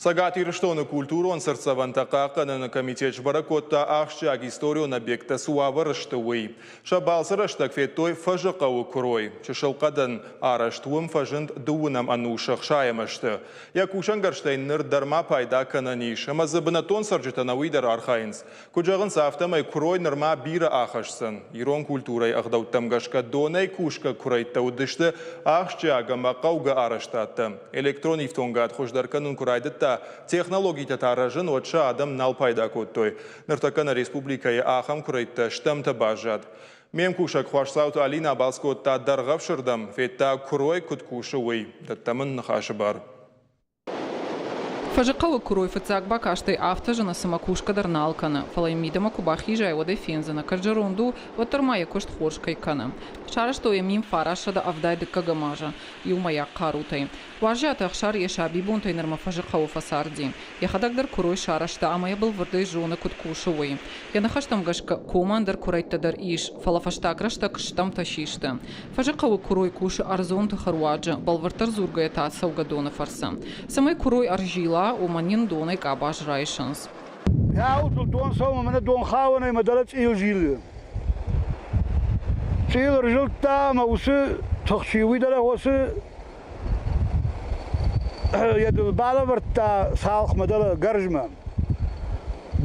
Цӕгат Ирыстоны культурон цыртдзӕвӕнтӕ хъахъхъӕныны комитет сбӕрӕг кодта ахсджиаг историон объекттӕ цы уавӕры сты, уый. Сӕ балцы рӕстӕг федтой Фӕзыхъӕуы куырой. Чысыл хъӕдын арӕзт уым фӕзынд дыууынӕм ӕнусы ӕхсайӕм ӕзты. Йӕ кусӕнгӕрзтӕй ныр дӕр ма пайда кӕнӕн ис. Ӕмӕ дзы бынӕттон цӕрджытӕ ӕнӕуый дӕр архайынц. Куыд зӕгъынц, афтӕмӕй куырой нырма бирӕ ахӕсдзӕн. Ирон культурӕйы ӕгъдӕуттӕм гӕсгӕ донӕй кусгӕ куырӕйттӕ уыдысты ахсджиаг ӕмӕ хъӕугӕ арӕзтадтӕ. Электрон ифтонгад хуыздӕр кӕнын куы райдыдта, технологитӕ та рӕзын, уӕд сӕ адӕм нал пайда кодтой. Ныртӕккӕ нӕ республикӕйы ахӕм куырӕйттӕ стӕмтӕ баззад. Ме мкусӕг Хуасдзауты Алинӕ абалц кодта Дӕргъӕвсырдӕм, федта куырой куыд кусы, уый. Дӕттӕм ын ныхасы бар. Фӕзыхъӕуы куырой фыццаг бакастӕй афтӕ зыны, цыма кусгӕ дӕр нал кӕны, фӕлӕ йын мидӕмӕ куы бахизай, уӕд ӕй фендзынӕ, кӕд зӕронд у, уӕддӕр ма йӕ куыст хорз кӕй кӕны. Сарӕзтой йӕ 1970 дыккӕгӕм азы иумӕйаг хъарутӕй. Уазиаты Ӕхсар йӕ сабибонтӕй нырмӕ Фӕзыхъӕуы фӕцарди. Йӕхӕдӕг дӕр куырой сарӕзта ӕмӕ йӕ бӕлвырдӕй зоны, куыд кусы, уый. Йӕ ныхӕстӕм гӕсгӕ, комы ӕндӕр куырӕйттӕ дӕр ис, фӕлӕ фӕстаг рӕстӕг стӕмтӕ систы. Фӕзыхъӕуы куырой кусы ӕрдзон тыхы руаджы, бӕлвырддӕр дзургӕйӕ та цӕугӕдоны фӕрцы. Цӕмӕй куырой ӕрзила, уымӕн йын донӕй къабаз райсынц. Хӕуыл дон цӕуы мӕнӕ донхауӕнӕй мӕ дӕлӕ цъил зилы. Цъил ӕрзылдта ӕмӕ уыцы тых чи уый дӕлӕ уыцы йӕ дыл балӕвӕрдта цалхмӕ дӕлӕ гӕрзмӕ.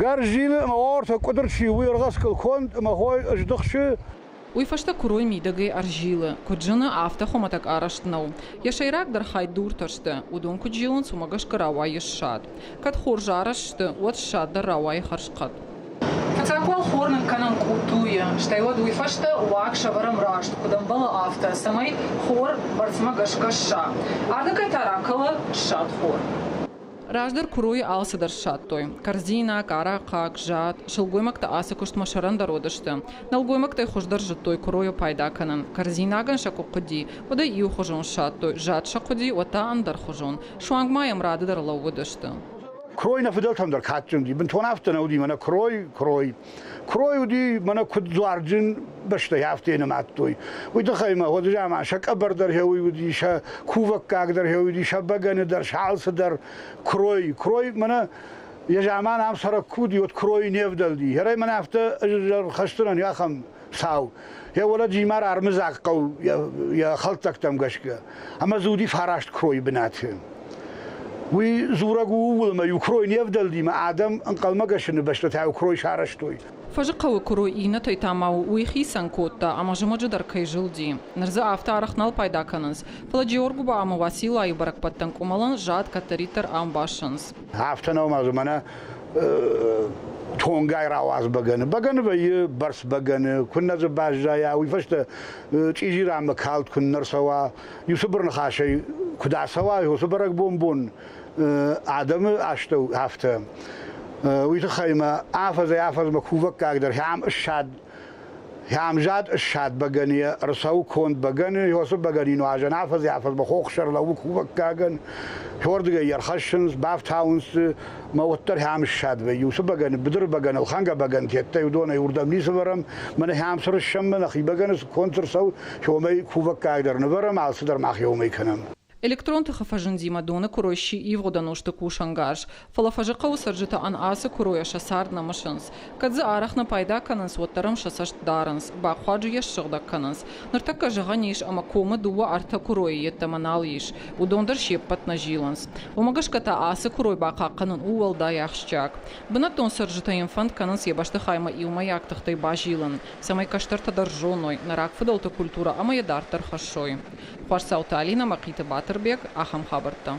Гӕрз зилы ӕмӕ ортӕ къуыдыр чи уый ӕргъӕцкыл конд ӕмӕ хой ыздыхсы. Уый фӕстӕ куырой мидӕгӕй ӕрзилы. Куыд зыны, афтӕ хуымӕтӕг арӕзт нӕу. Йӕ сӕйрагдӕр хай дуртӕ сты. Уыдон куыд зилынц, уымӕ гӕсгӕ рауайы ссад. Кӕд хорз арӕзт сты, уӕд ссад дӕр рауайы хӕрзхъӕд. Фыццаг уал хор ныккӕнӕм къутуйы, стӕй уӕд уый фӕстӕ уаг сӕвӕрӕм раст, куыд ӕмбӕлы, афтӕ, цӕмӕй хор бӕрцмӕ гӕсгӕ сса. Ардыгӕй та ракӕлы ссадхор. Раздӕр куыройы алцыдӕр ссадтой. Корзинаг, арахъхъаг, зад. Сылгоймӕгтӕ ацы куыстмӕ сӕрӕндӕр уыдысты. Нӕлгоймӕгтӕй хуыздӕр зыдтой куыройы пайда кӕнын. Корзинагӕн сӕ куы хъуыди, уӕд ӕй иухуызон ссадтой, зад сӕ хъуыди, уӕд та ӕндӕрхуызон. Суанг ма йӕм рады дӕр лӕууыдысты. Куырой нӕ фыдӕлтӕм дӕр кадджын уыди. Бынтон афтӕ нӕ уыди, мӕнӕ куырой, куырой. Куырой уыди, мӕнӕ куыд дзуарджын бӕстӕйы афтӕ нымадтой. Уый тыххӕй ма уӕды заман сӕ къӕбӕр дӕр уый уыди, сӕ кувӕггаг дӕр уыди, сӕ бӕгӕны дӕр, сӕ алцы дӕр куырой. Куырой мӕнӕ йӕ заман ам цӕрӕг куы уыди, уӕд куыройы не вдӕлди. Хӕрӕй мӕнӕ афтӕ ӕрхӕсдзынӕн ахӕм цау. Йӕ уӕлӕ Джимар армыдзаг хъӕу йӕ хӕлддзӕгтӕм гӕсгӕ. Ӕмӕ дзы уыди фараст куыройы бынаты. Уый дзурӕг у ууыл, ӕмӕ иу куырой не вдӕлди, ӕмӕ адӕм ӕнхъӕлмӕгӕсыны бӕстӕтӕ иу куырой сарӕзтой. Фӕзыхъӕуы куырой иннӕтӕй та ма уый хицӕн кодта ӕмӕ зымӕджы дӕр кӕй зылди. Ныр дзы афтӕ арӕх нал пайда кӕнынц, фӕлӕ Джеоргуыба ӕмӕ Уациллайы бӕрӕгбӕттӕн къуымӕлӕн зад кӕддӕриддӕр ам бассынц. Афтӕ нӕу ма дзы мӕнӕ тонгай рауадз бӕгӕны. Бӕгӕны вӕййы бӕрц бӕгӕны, куыннӕ дзы баззайа, уый фӕстӕ чъизи ранмӕ калд куыннӕ рцӕуа, иу цыбыр ныхасӕй куыд ацӕуа, уыцы бӕрӕгбон бон адӕмы астӕу афтӕ. Уый тыххӕй мӕ афӕдзӕй-афӕдзмӕ кувӕггаг дӕр хӕм ссад хӕмзад ссад бӕгӕныйӕ ӕрцӕуы конд бӕгӕны, уыцы бӕгӕны нуазӕн афӕдзӕй-афӕдзмӕ хохсӕр лӕууы кувӕггагӕн, хордыгӕй йӕ ӕрхӕссынц, бафтауынц дзы, мӕ уӕддӕр хӕм ссад вӕййы. Уыцы бӕгӕны, быдыры бӕгӕны, ӕлхӕнгӕ бӕгӕнытӕттӕй уыдонӕй уырдӕм ницы вӕрӕм, мӕнӕ хӕм цы рыссӕм, нӕхи бӕгӕны цы конд ӕрцӕуы, уымӕй кувӕггаг дӕр нывӕрӕм, алцыдӕр мах уымӕй кӕнӕм. Электрон тыхы фӕзындимӕ доны куырой сси ивгъуыд ӕнусты кусӕнгарз, фӕлӕ Фӕзыхъӕуы цӕрджытӕ ацы куыройӕ сӕ цард нӕ мысынц. Кӕд дзы арӕх нӕ пайда кӕнынц, уӕддӕр ӕм сӕ цӕст дарынц, бахъуаджы йӕ ссыгъдӕг кӕнынц. Ныртӕккӕ зӕгъӕн ис, ӕмӕ комы дыууӕ-ӕртӕ куыройы йеддӕмӕ нал ис. Уыдон дӕр се ппӕт нӕ зилынц. Уымӕ гӕсгӕ та ацы куырой бахъахъхъӕнын у уӕлдай ахсджиаг. Бынӕттон цӕрджытӕ йын фӕнд кӕнынц йӕ бӕстыхаймӕ иумӕйаг тыхтӕй базилын, цӕмӕй кӕстӕртӕ дӕр зоной нӕ рагфыдӕлты культурӕ ӕмӕ йӕ дарддӕр хӕссой. Хуасдзауты Алинӕ, Мӕхъиты Батырбег, ахӕм хабӕрттӕ.